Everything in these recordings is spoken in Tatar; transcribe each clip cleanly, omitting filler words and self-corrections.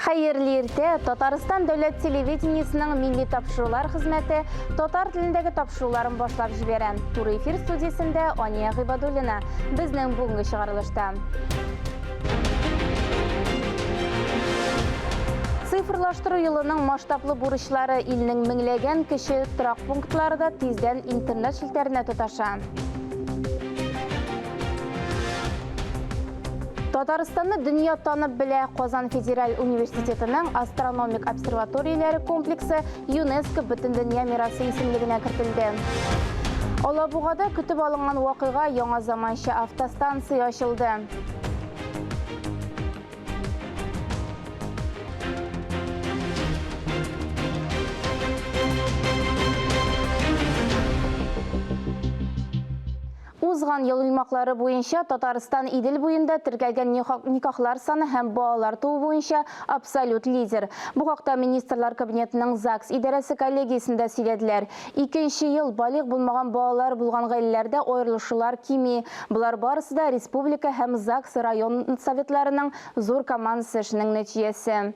Хәерле иртә! Татарстан дәүләт телевидениесенең милли тапшырулар хезмәте татар телендәге тапшыруларын башлап җибәрә. Туры эфир студиясендә Ания Гыйбадуллина. Безнең бүгенге чыгарылышта. Цифрлаштыру елының масштаблы бурычлары илнең меңләгән кече торак пунктлары да тиздән интернет челтәренә тоташа. Татарстанны дөнья танып белә. Казан федераль университетының астрономик обсерваторияләре комплексы ЮНЕСКО Бөтендөнья мирасы исемлегенә кертелде. Алабугада көтеп алынган вакыйга яңа заманча автостанция ачылды. Узган ел йомгаклары буенча Татарстан Идел буенда теркәлгән никахлар саны һәм балалар туу буенча абсолют лидер. Бу хакта Министрлар Кабинетының ЗАГС идарәсе коллегиясендә сөйләделәр. Икенче ел балигъ булмаган балалар булган гаиләләрдә аерылышулар кими. Болар барысы да республика һәм ЗАГС район советларының зур командасы эшенең нәтиҗәсе.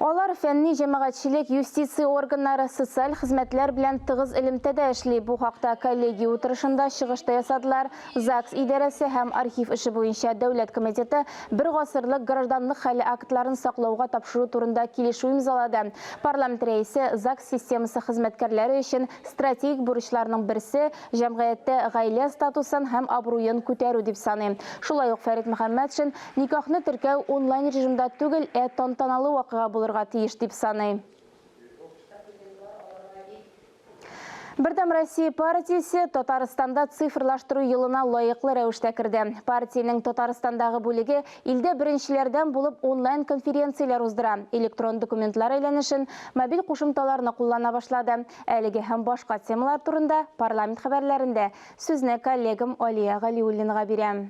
Алар фәнни җәмәгатьчелек, юстиция органнары, социаль хезмәтләр белән тыгыз элемтәдә эшли. Бу хакта коллегия утырышында чыгыш та ясадылар. ЗАГС идарәсе һәм архив эше буенча дәүләт комитеты бер гасырлык гражданлык хәле актларын саклауга тапшыру турында килешү имзалады. Парламент рәисе ЗАГС системасы хезмәткәрләре өчен стратегик бурычларның берсе, җәмгыятьтә гаилә статусын һәм абруен күтәрү дип саный. Шулай ук Фәрит Мөхәммәтшин Никахны теркәү онлайн режимда түгел, ә тантаналы вакыйга булырга тиеш, дип саный. Бердәм Россия партиясе Татарстанда цифрлаштыру елына лаеклы рәвештә керде. Партиянең Татарстандагы бүлеге илдә беренчеләрдән булып онлайн конференцияләр уздыра, электрон документлар әйләнешен, мобиль кушымталарны куллана башлады. Әлеге һәм башка темалар турында парламент хәбәрләрендә сүзне коллегам Алия Галиуллинага бирәм.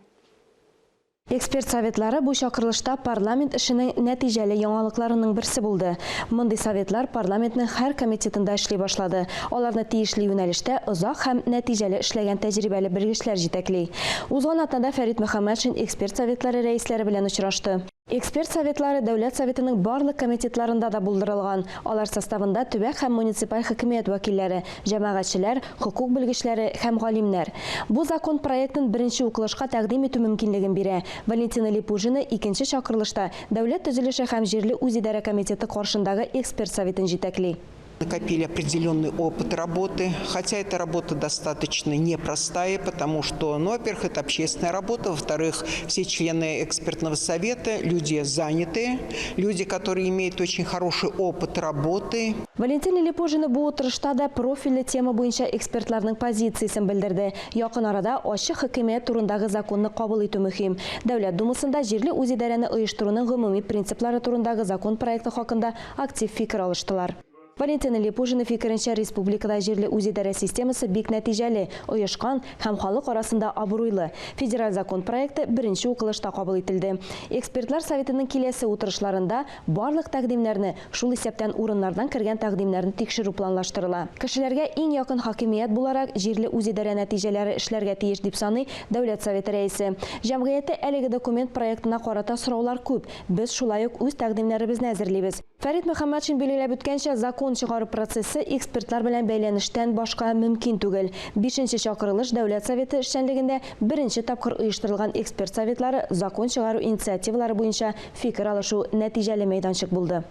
Эксперт советлары бу чакырылышта парламент эшенең нәтиҗәле яңалыкларының берсе булды. Мондый советлар парламентның һәр комитетында эшли башлады. Аларны тиешле юнәлештә озак һәм нәтиҗәле эшләгән тәҗрибәле белгечләр җитәкли. Узган атнада Фәрит Мөхәммәтшин эксперт советлары рәисләре белән очрашты. Эксперт советлары Дәүләт Советының барлык комитетларында да булдырылган. Алар составында төбәк һәм муниципаль хакимият вәкилләре, җәмәгатьчеләр, хокук белгечләре һәм галимнәр. Бу закон проектын беренче укылышка тәкъдим итү мөмкинлеген бирә. Валентина Липужина икенче чакырылышта Дәүләт төзелеше һәм җирле үзидарә комитеты каршындагы эксперт советын җитәкли. Накопили определенный опыт работы, хотя эта работа достаточно непростая, потому что, ну, во-первых, это общественная работа, во-вторых, все члены экспертного совета, люди занятые, люди, которые имеют очень хороший опыт работы. Валентина Липужина бу утырышта да профильле тема буенча экспертларның позициясен белдерде. Якын арада ачык хакимият турындагы законны кабул итү мөһим. Дәүләт Думасында җирле үзидарәне оештыруның гомуми принциплары турындагы закон проекты хакында актив фикер алыштылар. Валентина Липужина фикеренчә, республикада җирле үзидарә системасы бик нәтиҗәле, оешкан һәм халык арасында абруйлы. Федераль закон проекты беренче укылышта кабул ителде. Экспертлар советының киләсе утырышларында барлык тәкъдимнәрне, шул исәптән урыннардан кергән тәкъдимнәрне тикшерү планлаштырыла. Кешеләргә иң якын хакимият буларак җирле үзидарә нәтиҗәләре эшләргә тиеш, дип саный Дәүләт Советы Рәисе. Җәмгыятьтә әлеге документ проектына карата сораулар күп. Без шулай ук үз тәкъдимнәребезне әзерлибез. Фәрит Мөхәммәтшин билгеләп үткәнчә, закон чыгару процессы экспертлар белән бәйләнештән башка мөмкин түгел. Бишенче чакырылыш Дәүләт Советы эшчәнлегендә беренче тапкыр оештырылган эксперт советлары закон чыгару инициативалары буенча фикер алышу нәтиҗәле мәйданчык булды.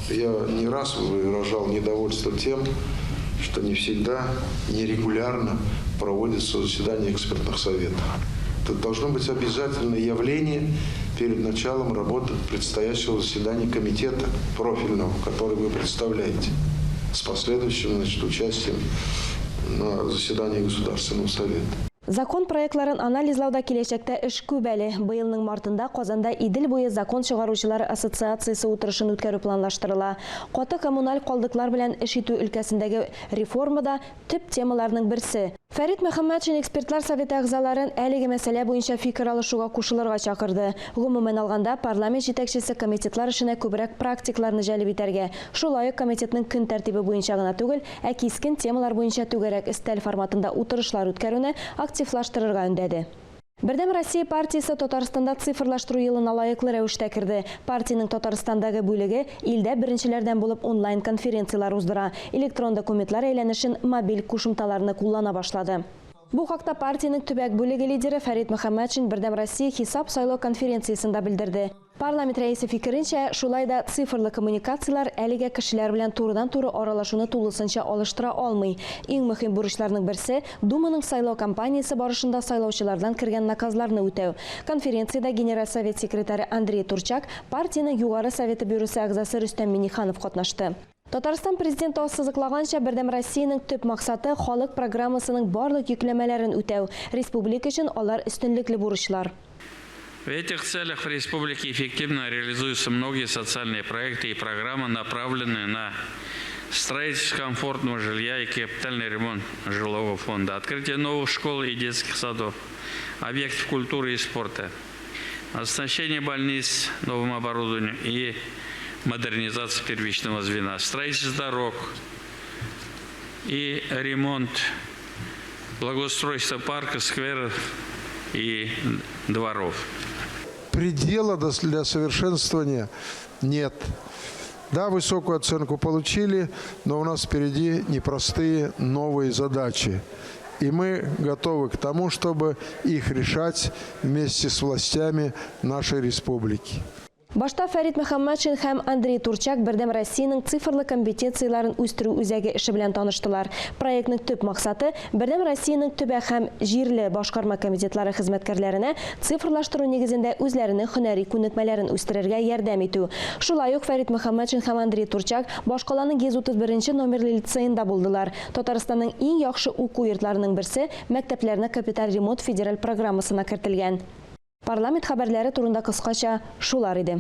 Я не раз выражал недовольство тем, что не всегда, нерегулярно проводятся заседания экспертных советов. Это должно быть обязательное явление перед началом работы предстоящего заседания комитета профильного, который вы представляете, с последующим, значит, участием на заседании Государственного совета. Закон проектларын анализлауда киләчәктә эш күп әле. Быелның мартында Казанда Идел буе закон чыгаручылар ассоциациясе утырышын үткәрү планлаштырыла. Каты коммуналь калдыклар белән эш итү өлкәсендәге реформа да төп темаларның берсе. Фәрит Мөхәммәтшин экспертлар советы әгъзаларын әлеге мәсьәлә буенча фикер алышуга кушылырга чакырды. Гомумән алганда, парламент җитәкчесе комитетлар эшенә күбрәк практикларны җәлеп итәргә, шулай ук комитетның көн тәртибе буенча гына түгел, ә кискен темалар буенча түгәрәк өстәл форматында утырышлар үткәрүне активлаштырырга өндәде. Бердәм Россия партиясе Татарстанда цифрлаштыру елына лаеклы рәвештә керде. Партиянең Татарстандагы бүлеге илдә беренчеләрдән булып онлайн конференцияләр уздыра, электрон документлар әйләнешен мобиль кушымталарны куллана башлады. Бу хакта партиянең төбәк бүлеге лидеры Фәрит Мөхәммәтшин Бердәм Россия хисап-сайлау конференциясендә белдерде. Парламент рәисе фикеренчә, шулай да цифрлы коммуникацияләр әлегә кешеләр белән турыдан-туры аралашуны тулысынча алыштыра алмый. Иң мөһим бурычларның берсе, Думаның сайлау кампаниясе барышында сайлаучылардан кергән наказларны үтәү. Конференциядә Генераль совет секретаре Андрей Турчак, партиянең Югары советы бюросы әгъзасы Рөстәм Миңнеханов катнашты. Татарстан Президенты ассызыклаганча, Бердәм Россиянең төп максаты, халык программасының барлык йөкләмәләрен үтәү. Республика өчен алар өстенлекле бурычлар. В этих целях в республике эффективно реализуются многие социальные проекты и программы, направленные на строительство комфортного жилья и капитальный ремонт жилого фонда, открытие новых школ и детских садов, объектов культуры и спорта, оснащение больниц новым оборудованием и модернизация первичного звена, строительство дорог и ремонт, благоустройство парка, скверов и дворов. Предела для совершенствования нет. Да, высокую оценку получили, но у нас впереди непростые новые задачи. И мы готовы к тому, чтобы их решать вместе с властями нашей республики. Башта Фәрит Мөхәммәтшин һәм Андрей Турчак Бердәм Россиянең цифрлы компетенцияләрен үстерү үзәге эше белән таныштылар. Проектның төп максаты, Бердәм Россиянең төбәк һәм җирле башкарма комитетлары хезмәткәрләренә цифрлаштыру нигезендә үзләренең һөнәри күнекмәләрен үстерергә ярдәм итү. Шулай ук Фәрит Мөхәммәтшин һәм Андрей Турчак башкаланың 131 нче номерлы лицеенда булдылар. Татарстанның иң яхшы уку йортларының берсе мәктәпләрне капиталь ремонт федераль программасына кертелгән. Парламент хәбәрләре турында кыскача шулар иде.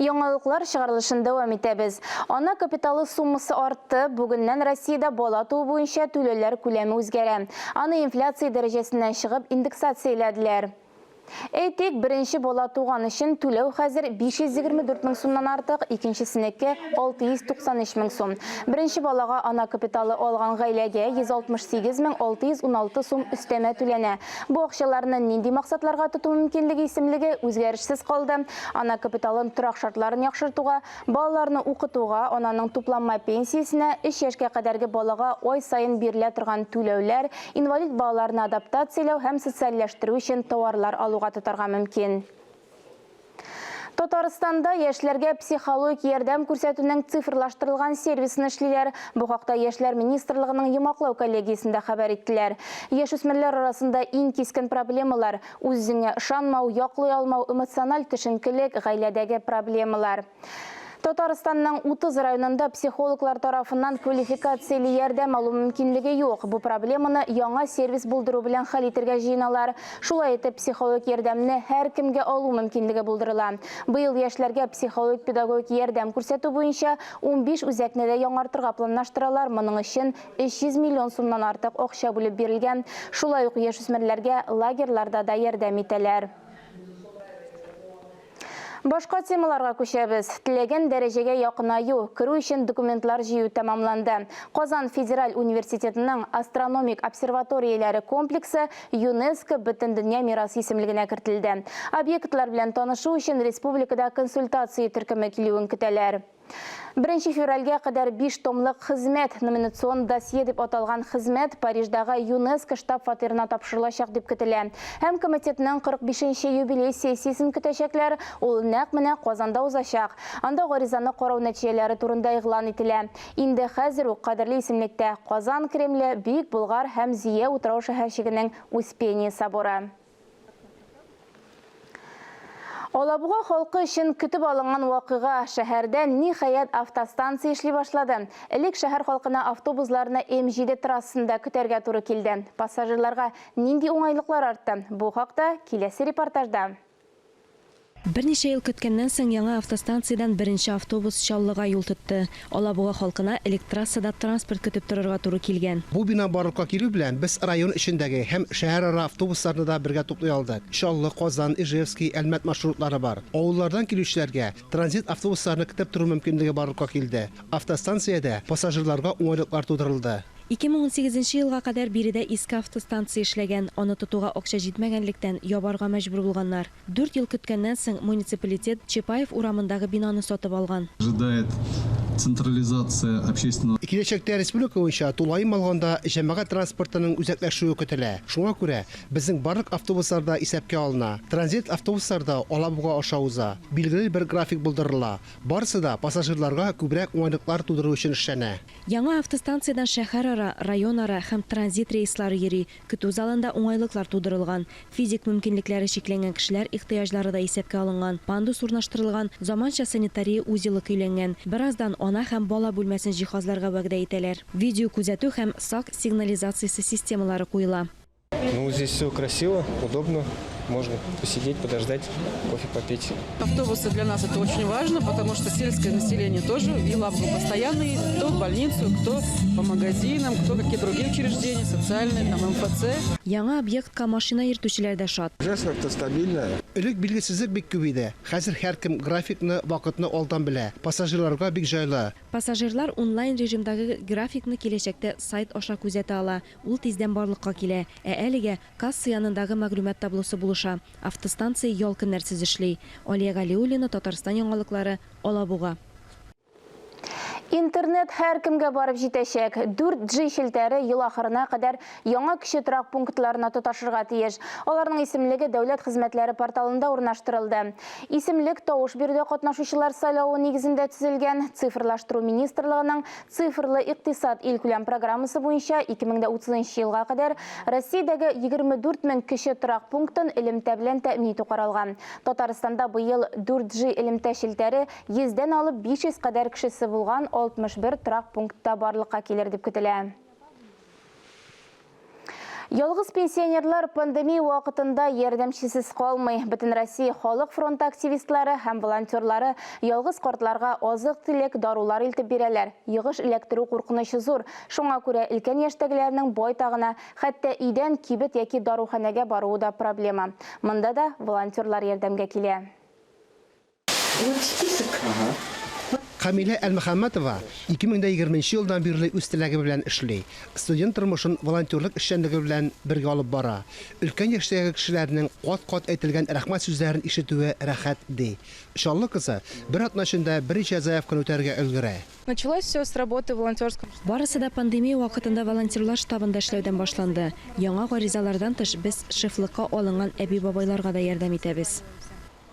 Яңалыклар чыгарылышын дәвам итәбез. Ана капиталы суммасы артты. Бүгеннән Россиядә бала туу буенча түләүләр күләме үзгәрә. Аны инфляция дәрәҗәсеннән чыгып индексацияләделәр. Әйтик, беренче бала туган өчен түләү хәзер 524 мең сумнан артык, икенчесенеке 693 мең сум. Беренче балага ана капиталы алган гаиләгә 168 мең 616 сум өстәмә түләнә. Бу акчаларны нинди максатларга тоту мөмкинлеге исемлеге үзгәрешсез калды. Ана капиталын торак шартларын яхшыртуга, балаларны укытуга, ананың тупланма пенсиясенә, өч яшькә кадәрге балага ай саен бирелә торган түләүләр, инвалид балаларны адаптацияләү һәм социальләштерү өчен товарлар алуга тотарга мөмкин. Татарстанда яшьләргә психологик ярдәм күрсәтүнең цифрлаштырылган сервисын эшлиләр. Бу хакта Яшьләр министрлыгының йомгаклау коллегиясендә хәбәр иттеләр. Яшүсмерләр арасында иң кискен проблемалар, үз-үзеңә ышанмау, яклый алмау, эмоциональ төшенкелек, гаиләдәге проблемалар. Татарстанның 30 районында психологлар тарафыннан квалификацияле ярдәм алу мөмкинлеге юк. Бу проблеманы яңа сервис булдыру белән хәл итергә җыеналар. Шулай итеп, психологик ярдәмне һәркемгә алу мөмкинлеге булдырыла. Быел яшьләргә психологик-педагогик ярдәм күрсәтү буенча 15 үзәкне дә яңартырга планлаштыралар. Моның өчен 300 миллион сумнан артык акча бүлеп бирелгән. Шулай ук яшүсмерләргә лагерьларда да ярдәм итәләр. Башка темаларга күчәбез. Теләгән дәрәҗәгә якынаю, керү өчен документлар җыю тәмамланды. Казан федераль университетының астрономик обсерваторияләре комплексы ЮНЕСКО Бөтендөнья мирасы исемлегенә кертелде. Объектлар белән танышу өчен республикада консультация төркеме килүен көтәләр. Беренче февральгә кадәр биш томлык хезмәт, номинацион досье дип аталган хезмәт Париждагы ЮНЕСКО штаб-фатирына тапшырылачак дип көтелә. Һәм комитетның 45 нче юбилей сессиясен көтәчәкләр, ул нәкъ менә Казанда узачак. Анда гаризаны карау нәтиҗәләре турында игълан ителә. Инде хәзер үк кадерле исемлектә, Казан Кремле, Бөек Болгар һәм Зөя утрау-шәһәрчегенең Успение соборы. Алабуга халкы өчен көтеп алынган вакыйга, шәһәрдә, ниһаять, автостанция эшли башлады. Элек шәһәр халкына автобусларны М7 трассасында көтәргә туры килде. Пассажирларга нинди уңайлыклар артты? Бу хакта киләсе репортажда. Берничә ел көткәннән соң яңа автостанциядән беренче автобус Чаллыга юл тотты. Алабуга халкына элек трассада транспорт көтеп торырга туры килгән. Бу бина барлыкка килү белән без район эчендәге һәм шәһәрара автобусларны да бергә туплый алдык. Чаллы, Казан, Ижевский, Әлмәт маршрутлары бар. Авыллардан килүчеләргә транзит автобусларны көтеп тору мөмкинлеге барлыкка килде. Автостанциядә пассажирларга уңайлыклар тудырылды. 2018 елга кадәр биредә иске автостанция эшләгән, аны тотуга акча җитмәгәнлектән, ябарга мәҗбүр булганнар. Дүрт ел көткәннән соң, муниципалитет Чапаев урамындагы бинаны сатып алган. Ожидает централизация общественного. Киләчәктә республика буенча тулаем алганда җәмәгать транспортының үзәкләшүе көтелә. Шуңа күрә безнең барлык автобуслар да исәпкә алына. Транзит автобуслар да Алабуга аша уза. Билгеле бер график булдырыла. Барысы да пассажирларга күбрәк уңайлыклар тудыру өчен эшләнә. Яңа автостанциядән шәһәрара, районара һәм транзит рейслары йөри, көтү залында уңайлыклар тудырылган. Физик мөмкинлекләре чикләнгән кешеләр ихтыяҗлары да исәпкә алынган, пандус урнаштырылган, заманча санитария узелы көйләнгән. Бераздан ана һәм бала бүлмәсен җиһазларга вәгъдә итәләр. Видеокүзәтү һәм сак сигнализациясе системалары куела. Ну, здесь все красиво, удобно. Можно посидеть, подождать, кофе попить. Автобусы для нас это очень важно, потому что сельское население тоже в Елабугу постоянно ездит. Кто в больницу, кто по магазинам, кто какие-то другие учреждения, социальные, там МФЦ. Яңа объектка машина йөртүчеләр дә шат. Жизнь как-то стабильная. Элек билгесезлек бик күп иде. Хәзер һәркем графикны, вакытны алдан белә. Пассажирларга бик җайлы. Пассажирлар онлайн режимдагы графикны киләчәктә сайт аша күзәтә ала. Ул тиздән барлыкка килә. Ә әлегә касса янындагы мәгълүмат таблосы булыша. Автостанция ял көннәрсез эшли. Алия Галиуллина, Татарстан яңалыклары, Алабуга. Интернет һәркемгә барып җитәчәк. 4G челтәре ел ахырына кадәр яңа кече торак пунктларына тоташырга тиеш. Аларның исемлеге дәүләт хезмәтләре порталында урнаштырылды. Исемлек тавыш бирүдә катнашучылар сайлавы нигезендә төзелгән. Цифрлаштыру министрлыгының Цифрлы икътисад илкүләм программасы буенча 2030 елга кадәр Россиядәге 24 мең кече торак пунктын элемтә белән тәэмин итү каралган. Татарстанда быел 4G элемтә челтәре 100 дән алып 500 кадәр кешесе булган 61 торак пунктта барлыкка килер дип көтелә. Ялгыз пенсионерлар пандемия вакытында ярдәмчесез калмый. Бөтенроссия халык фронты активистлары һәм волонтерлары ялгыз картларга азык-төлек, дарулар илтеп бирәләр. Йогыш эләктерү куркынычы зур. Шуңа күрә өлкән яшьтәгеләрнең байтагына хәтта өйдән кибет яки даруханәгә баруы да проблема. Монда да волонтерлар ярдәмгә килә. Вот список. Камилә Әлмөхәммәтова 2020 нче елдан бирле үз теләге белән эшли. Студент тормышын волонтерлык эшчәнлеге белән бергә алып бара. Өлкән яшьтәге кешеләрнең кат-кат әйтелгән рәхмәт сүзләрен ишетүе рәхәт, ди. Чаллы кызы бер атна эчендә берничә заявканы үтәргә өлгерә. Началось все с работы в волонтерском. Барысы да пандемия вакытында волонтерлар штабында эшләүдән башланды. Яңа гаризалардан тыш, без шефлыкка алынган әби-бабайларга да ярдәм итәбез.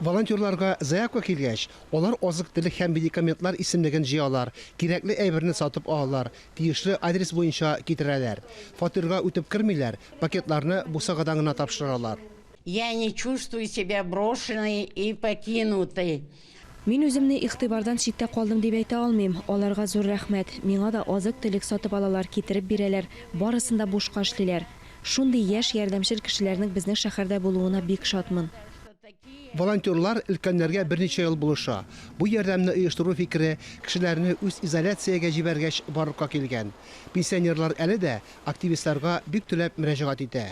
Волонтерларга заявка килгәч, алар азык-төлек һәм медикаментлар исемлеген җыялар, кирәкле әйберне сатып алалар, тиешле адрес буенча китерәләр. Фатирга үтеп кермиләр, пакетларны бусагадан гына тапшыралар. Я не чувствую себя брошенной и покинутой. Мин үземне игътибардан читтә калдым дип әйтә алмыйм. Аларга зур рәхмәт. Миңа да азык-төлек сатып алалар, китереп бирәләр. Барысын да бушка эшлиләр. Шундый яшь, ярдәмчел кешеләрнең безнең шәһәрдә булуына бик шатмын. Волонтерлар өлкәннәргә берничә ел булыша. Бу ярдәмне оештыру фикере кешеләрне үз изоляциягә җибәргәч барлыкка килгән. Пенсионерлар әле дә активистларга бик теләп мөрәҗәгать итә.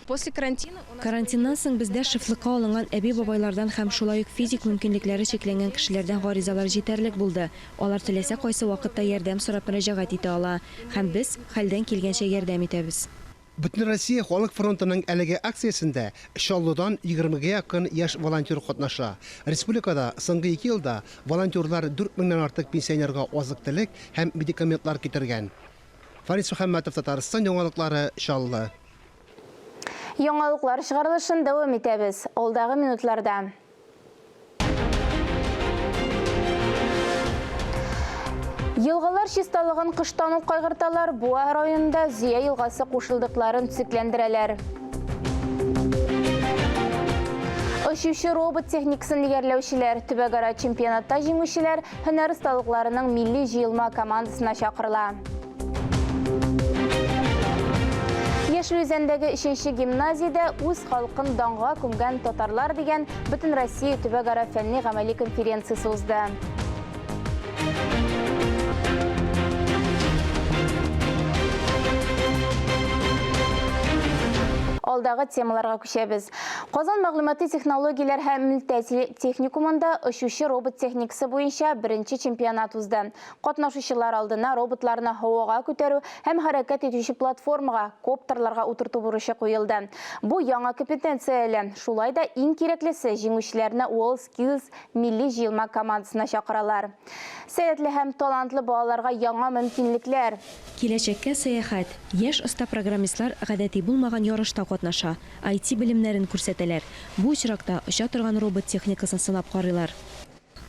После карантина у нас Карантиннан соң бездә шефлыкка алынган әби-бабайлардан һәм шулай ук физик мөмкинлекләре чикләнгән кешеләрдән гаризалар җитәрлек булды. Алар теләсә кайсы вакытта ярдәм сорап мөрәҗәгать итә ала. Һәм без хәлдән килгәнчә ярдәм итәбез. Бөтенроссия халык фронтының әлеге акциясендә Чаллыдан егермегә якын яшь волонтер катнаша. Республикада соңгы ике елда волонтерлар дүрт меңнән артык пенсионерга азык-төлек һәм медикаментлар китергән. Фарис Мөхәммәтов, Татарстан яңалыклары, Чаллы. Яңалыклар чыгарылышын дәвам итәбез. Алдагы минутларда. Елгалар чисталыгын кыштан ук кайгырталар, Буа районында Зөя елгасы кушылдыкларын төзекләндерәләр. Очучы робот техникасын иярләүчеләр, төбәкара чемпионатта җиңүчеләр һөнәр осталыкларының милли җыелма командасына чакырыла. Яшел Үзәндәге өченче гимназиядә үз халкын данга күмгән татарлар дигән Бөтенроссия төбәкара фәнни-гамәли конференциясе узды. Алдагы темаларга күчәбез. Казан мәгълүмати технологияләр һәм элемтә техникумында очучы робот техникасы буенча беренче чемпионат узды. Катнашучылар алдына роботларны һавага күтәрү һәм хәрәкәт итүче платформага, коптерларга утырту бурычы куелды. Бу яңа компетенция әле. Шулай да иң кирәклесе, җиңүчеләрне WorldSkills милли җыелма командасына чакыралар. Сәләтле һәм талантлы балаларга яңа мөмкинлекләр. Киләчәккә сәяхәт. Яшь оста программистлар гадәти булмаган ярышта катнаша, IT белемнәрен күрсәтәләр. Бу очракта оча торган робот техникасын сынап карыйлар.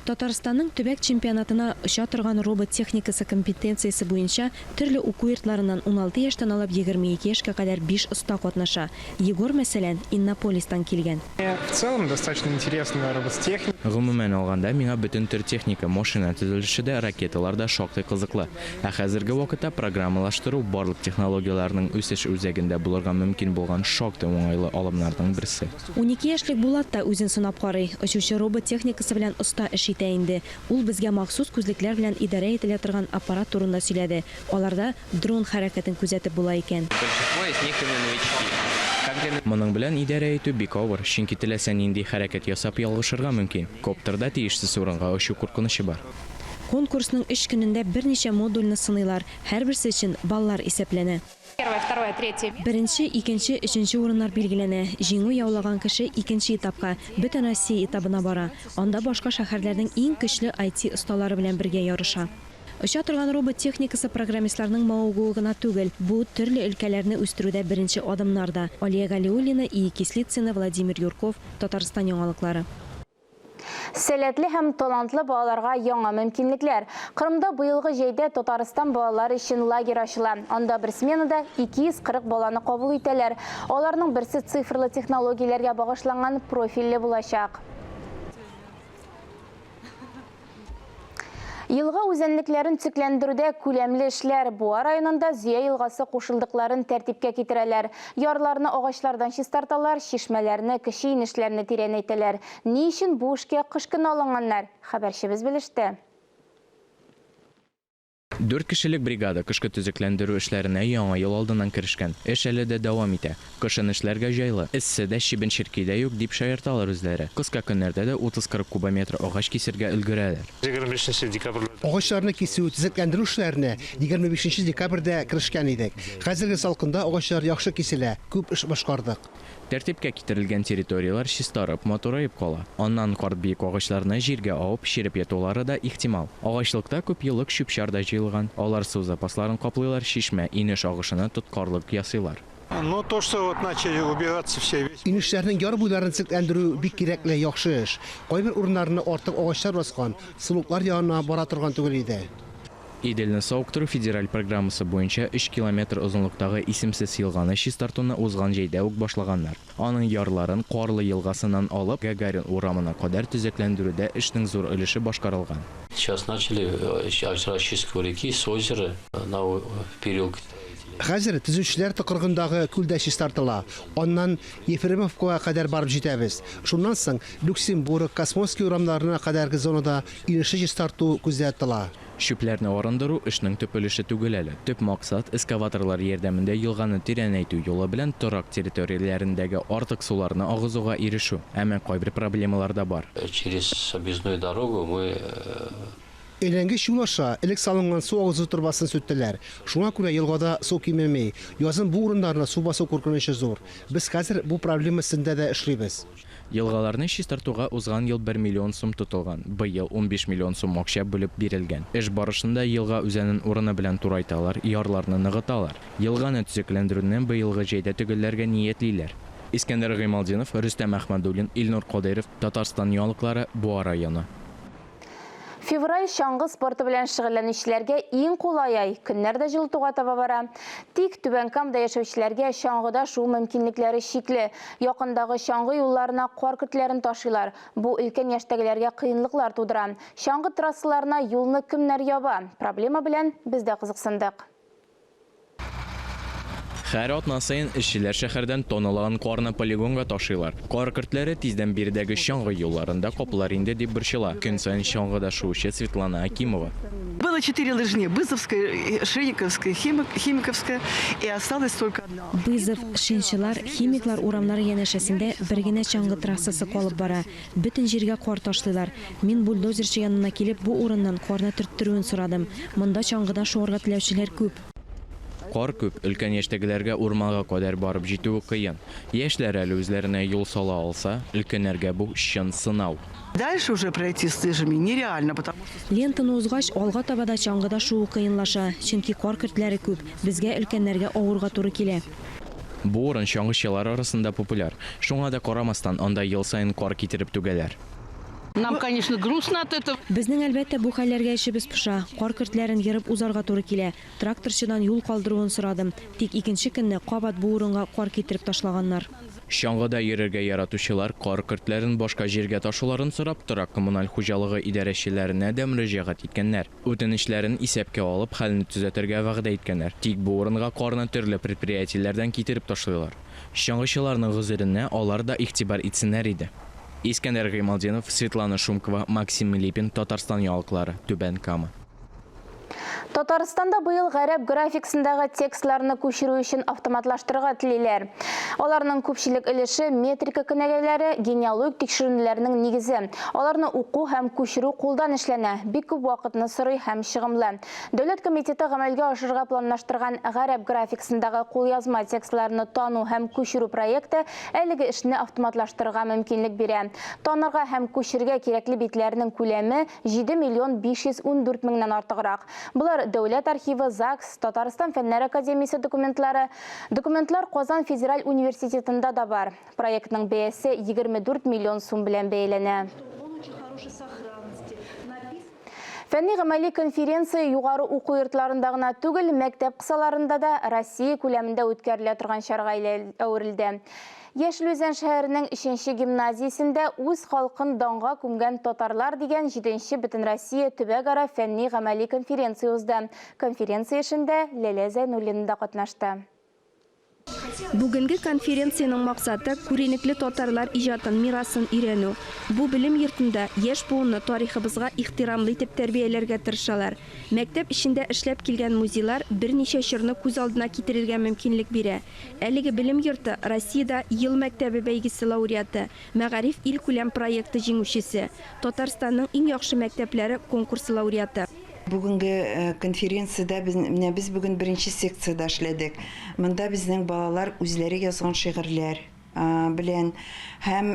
Татарстанның төбәк чемпионатына оча торган робот техникасы компетенциясе буенча төрле уку йортларыннан 16 яшьтән алып 22 яшькә кадәр биш оста катнаша. Егор, мәсәлән, Иннополистан килгән. В целом достаточно интересная робототехника. Гомумән алганда, миңа бөтен төр техника, машина төзелеше дә, ракеталар да шактый кызыклы. Ә хәзерге вакытта программалаштыру барлык технологияләрнең үсеш үзәгендә булырга мөмкин булган шактый уңайлы алымнарның берсе. 12 яшьлек Булат та үзен сынап карый. Очучы робот техникасы белән оста эш итә инде. Ул безгә махсус күзлекләр белән идарә ителә торган аппарат турында сөйләде. Аларда дрон хәрәкәтен күзәтеп була икән. Большинство из них именно новички. Как для Моның белән идарә итү бик авыр, чөнки теләсә нинди хәрәкәт ясап ялгышырга мөмкин. Коптерда тиешсез урынга очу куркынычы бар. Конкурсның өч көнендә берничә модульне сыныйлар, һәрберсе өчен баллар исәпләнә. Первое, второе, третье место. Беренче, икенче, өченче урыннар билгеләнә. Җиңү яулаган кеше икенче этапка, Бөтенроссия этабына бара. Анда башка шәһәрләрнең иң көчле IT осталары белән бергә ярыша. Оча торган робот техникасы программистларның мавыгуы гына түгел, бу төрле өлкәләрне үстерүдә беренче адымнар да. Алия Галиуллина, Ия Кислицына, Владимир Юрков, Татарстан яңалыклары. Сәләтле һәм талантлы балаларга яңа мөмкинлекләр. Кырымда быелгы җәйдә Татарстан балалар өчен лагерь ачыла. Анда бер сменада 240 баланы кабул итәләр. Аларның берсе цифрлы технологияләргә багышланган профильле булачак. Елга үзәнлекләрен төзекләндерүдә күләмле эшләр. Буа районында Зөя елгасы кушылдыкларын тәртипкә китерәләр. Ярларны агачлардан чистарталар, чишмәләрне, кече инешләрне тирәнәйтәләр. Ни өчен бу эшкә кыш көне алынганнар? Хәбәрчебез белеште. Дүрт кешелек бригада кышкы төзекләндерү эшләренә Яңа ел алдыннан керешкән. Эш әле дә дәвам итә. Кышын эшләргә җайлы. Эссе дә, чебен-черки дә юк, дип шаярталар үзләре. Кыска көннәрдә дә 30-40 кубометр агач кисергә өлгерәләр. 25 декабрьдә. Агачларны кисү, төзекләндерү эшләренә 25 декабрьдә керешкән идек. Хәзерге салкында агачлар яхшы киселә, күп эш башкардык. Тәртипкә китерелгән территорияләр чистарып, матураеп кала. Аннан карт биек агачларны җиргә авып, череп ятулары да ихтимал. Агачлыкта күпьеллык чүп-чар да җыелган. Алар су запасларын каплыйлар, чишмә, инеш агышына тоткарлык ясыйлар. Ну, то, что вот начали убираться все весь. Инешләрнең яр буйларын төзекләндерү бик кирәкле, яхшы эш. Кайбер урыннарны артык агачлар баскан, сулыклар янына бара торган түгел иде. Иделне савыктыру федераль программасы буенча 3 километр озынлыктагы исемсез елганы чистартуны узган җәйдә үк башлаганнар. Аның ярларын Карлы елгасыннан алып Гагарин урамына кадәр төзекләндерүдә эшнең зур өлеше башкарылган. Сейчас начали расчистку реки с озера на переулке. Хәзер Төзүчеләр тыкрыгындагы күл дә чистартыла. Аннан Ефремовкага кадәр барып җитәбез. Шуннан соң Люксембург, Космонский урамнарына кадәрге зонада инешне чистарту күздә тотыла. Чүпләрне арындыру эшнең төп өлеше түгел әле. Төп максат эскаваторлар ярдәмендә елганы тирәнәйтү юлы белән торак территорияләрендәге артык суларны агызуга ирешү. Әмма кайбер проблемалар да бар. Через объездную дорогу мы Әйләнгеч юл аша элек салынган су агызу торбасын сүттеләр. Шуңа күрә елгада су кимеми. Язын бу урыннарны су басу куркынычы зур. Без хәзер бу проблема өстендә дә эшлибез. Елгаларны чистартуга узган ел 1 миллион сум тотылган. Быел 15 миллион сум акча бүлеп бирелгән. Эш барышында елга үзәнен урыны белән турайталар, ярларны ныгыталар. Елганы төзекләндерүне быелгы җәйдә төгәлләргә ниятлиләр. Искәндәр Гыймалтдинов, Рөстәм Әхмәдуллин, Илнур Кадыйров, Татарстан яңалыклары, Буа районы. Февраль чаңгы спорты белән шөгыльләнүчеләргә иң кулай ай. Көннәр дә җылытуга таба бара. Тик Түбән Камада яшәүчеләргә чаңгыда шуу мөмкинлекләре чикле. Якындагы чаңгы юлларына кар көртләрен ташыйлар. Бу өлкән яшьтәгеләргә кыенлыклар тудыра. Чаңгы трассаларына юлны кемнәр яба? Проблема белән без дә кызыксындык. Һәр атна саен эшчеләр шәһәрдән тонналаган карны полигонга ташыйлар. Кар көртләре тиздән биредәге чаңгы юлларын да каплар инде дип борчыла. Көн саен чаңгыда шуучы Светлана Акимова. Было Было четыре лыжни: Бызовская, Шениковская, Химиковская, и осталась только одна. Бызов, Шинчылар, Химиклар урамнары янәшәсендә бер генә чаңгы трассасы калып бара. Бөтен җиргә кар ташлыйлар. Мин бульдозерчы янына килеп, бу урыннан карны төрттерүен сорадым. Монда чаңгыда шуарга теләүчеләр күп. Кар күп, өлкән яшьтәгеләргә урманга кадәр барып җитүе кыен. Яшьләр әле үзләренә юл сала алса, өлкәннәргә бу чын сынау. Дальше уже пройти с лыжами нереально, потому что Лентаны узгач, алга таба да чаңгыда шуу кыенлаша, чөнки кар көртләре күп. Безгә, өлкәннәргә, авырга туры килә. Бу урын чаңгычылар арасында популяр. Шуңа да карамастан, анда ел саен кар китереп түгәләр. Нам, конечно, грустно от этого. Безнең, әлбәттә, бу хәлләргә эчебез поша. Кар көртләрен ерып узарга туры килә. Тракторчыдан юл калдыруын сорадым. Тик икенче көнне кабат бу урынга кар китереп ташлаганнар. Чаңгыда йөрергә яратучылар кар көртләрен башка җиргә ташуларын сорап, торак-коммуналь хуҗалыгы идарәчеләренә дә мөрәҗәгать иткәннәр. Үтенечләрен исәпкә алып, хәлне төзәтергә вәгъдә иткәннәр. Тик бу урынга карны төрле предприятиеләрдән китереп ташлыйлар. Чаңгычыларның гозеренә алар да игътибар итсеннәр иде. Искәндәр Гыймалтдинов, Светлана Шумкова, Максим Липин, Татарстан яңалыклары, Түбән Кама. Татарстанда быел гарәп графикасындагы текстларны күчерү өчен автоматлаштырырга телиләр. Аларның күпчелек өлеше метрика кенәгәләре, генеалогик тикшеренүләрнең нигезе. Аларны уку һәм күчерү кулдан эшләнә, бик күп вакытны сорый һәм чыгымлы. Дәүләт комитеты гамәлгә ашырырга планлаштырган гарәп графикасындагы кулъязма текстларны тану һәм күчерү проекты әлеге эшне автоматлаштырырга мөмкинлек бирә. Танырга һәм күчерергә кирәкле битләрнең күләме 7 миллион 514 меңнән артыграк. Болар Дәүләт архивы, ЗАГС, Татарстан Фәннәр академиясе документлары. Документлар Казан федераль университетында да бар. Проектның бәясе 24 миллион сум белән бәяләнә. Фәнни гамәли конференция югары уку йортларында гына түгел, мәктәп кысаларында да Россия күләмендә үткәрелә торган чарага әверелде. Яшел Үзән шәһәренең 3 гимназиясендә үз халкын данга күмгән татарлар дигән 7 Бөтенроссия төбәкара фәнни гамәли конференция узды. Конференция эшендә Ләлә Зәйнуллина да катнашты. Бүгенге конференциянең максаты күренекле татарлар иҗатын, мирасын өйрәнү. Бу белем йортында яшь буынны тарихыбызга ихтирамлы итеп тәрбияләргә тырышалар. Мәктәп эчендә эшләп килгән музейлар берничә чорны күз алдына китерергә мөмкинлек бирә. Әлеге белем йорты Россиядә Ел мәктәбе бәйгесе лауреаты, Мәгариф илкүләм проекты җиңүчесе, Татарстанның иң яхшы мәктәпләре конкурсы лауреаты. Бүгенге конференциядә без менә без бүген беренче секциядә эшләдек. Монда безнең балалар үзләре язган шигырьләр белән һәм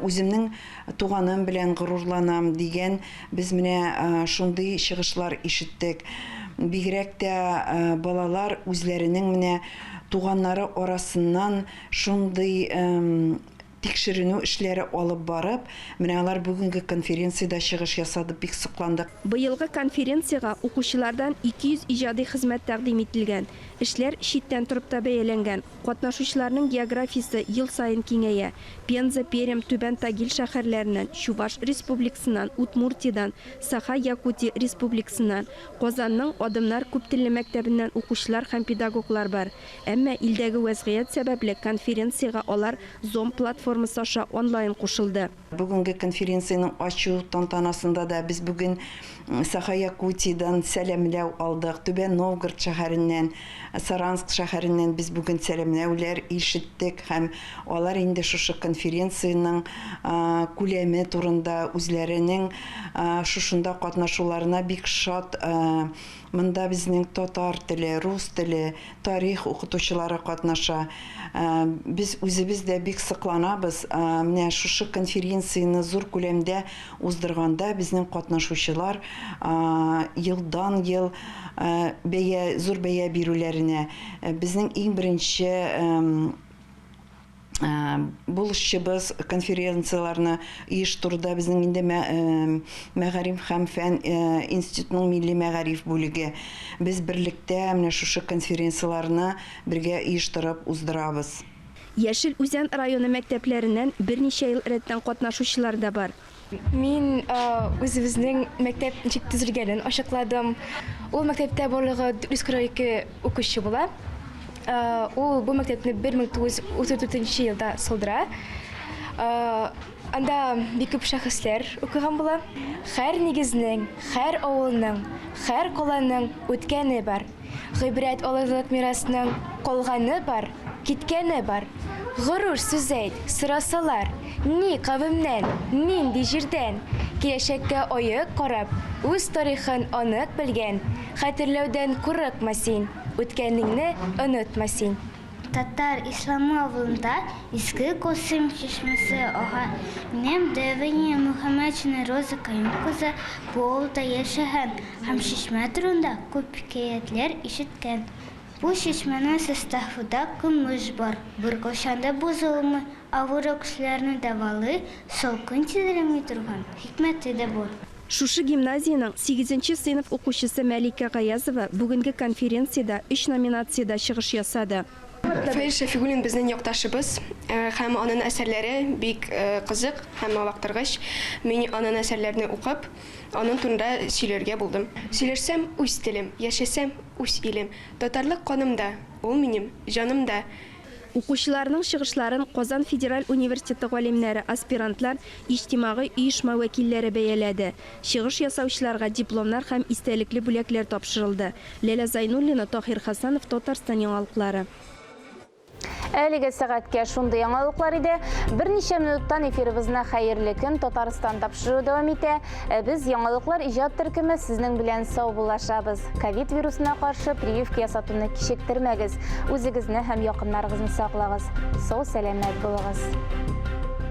үземнең туганым белән горурланам дигән без менә шундый чыгышлар ишеттек. Бигрәк тә балалар үзләренең менә туганнары арасыннан шундый тикшеренү эшләре алып барып, менә алар бүгенге конференциядә чыгыш ясады, бик сокландык. Быелгы конференциягә укучылардан 200 иҗади хезмәт тәкъдим ителгән. Эшләр читтән торып та бәяләнгән. Катнашучыларның географиясе ел саен киңәя. Пенза, Пермь, Түбән Тагил шәһәрләреннән, Чуваш Республикасыннан, Удмуртиядән, Саха-Якутия Республикасыннан, Казанның Адымнар күптелле мәктәбеннән укучылар һәм педагоглар бар. Әмма илдәге вәзгыять сәбәпле конференциягә алар Zoom платформасы аша онлайн кушылды. Бүгенге конференциянең ачу тантанасында да без бүген Саха-Якутиядән сәламләү алдык, Түбән Новгород шәһәреннән, Саранск шәһәреннән без бүген сәламләүләр ишеттек һәм алар инде шушы конференциянең күләме турында үзләренең шушында катнашуларына бик шат. Монда безнең татар теле, рус теле, тарих укытучылары катнаша. Без үзебез дә бик сокланабыз. Менә шушы конференцияне зур күләмдә уздырганда безнең катнашучылар елдан-ел бәя, зур бәя бирүләренә. Безнең иң беренче булышчыбыз конференцияләрне оештыруда безнең инде мәгариф һәм фән институтының милли мәгариф бүлеге. Без берлектә менә шушы конференцияләрне бергә оештырып уздырабыз. Яшел Үзән районы мәктәпләреннән берничә ел рәттән катнашучылар да бар. Мин үзебезнең мәктәп ничек төзелгәнен ачыкладым. Ул мәктәптә барлыгы 442 укучы була. Ул бу мәктәпне 1934 елда салдыра. Анда бик күп шәхесләр укыган була. Һәр нигезнең, һәр авылның, һәр каланың үткәне бар. Гыйбрәт алырлык мирасның калганы бар, киткәне бар. Горур сүз әйт, сорасалар, ни кавемнән, нинди җирдән? Киләчәккә аек карап, үз тарихын анык белгән, хәтерләүдән курыкма син, үткәнеңне онытма син. Татар Исламы авылында Иске Косым чишмәсе ага. Минем дәвәнием Мөхәммәтшина Роза Каюм кызы бу авылда яшәгән һәм чишмә турында күп хикәятләр ишеткән. Бу чишмәнең составында көмеш бар, беркайчан да бозылмый, авыру кешеләрне дәвалый, салкын тидерми торган хикмәте дә бар. Шушы гимназиянең сигезенче сыйныф укучысы Мәликә Гаязова бүгенге конференциядә өч номинациядә чыгыш ясады. Фәиз Шәфигуллин безнең якташыбыз һәм анын әсәрләре бик кызык һәм мавыктыргыч. Мин анын әсәрләрне укып, анын турында сөйләргә булдым. Сөйләшсәм, үз телем, яшәсәм, үз илем. Татарлык канымда, ул минем җанымда. Укучыларның чыгышларын Казан федераль университеты галимнәре, аспирантлар, иҗтимагый оешма вәкилләре бәяләде. Чыгыш ясаучыларга дипломнар һәм истәлекле бүләкләр тапшырылды. Ләлә Зайнуллина, Таһир Хәсәнов, Татарстан яңалыклары. Әлеге сәгатькә шундый яңалыклар иде. Берничә минуттан эфирыбызны Хәерле көн Татарстан тапшыруы дәвам итә. Ә без яңалыклар иҗат төркеме сезнең белән саубуллашабыз. Ковид вирусына каршы прививка ясатуны кичектермәгез. Үзегезне һәм якыннарыгызны саклагыз. Сау-сәламәт булыгыз.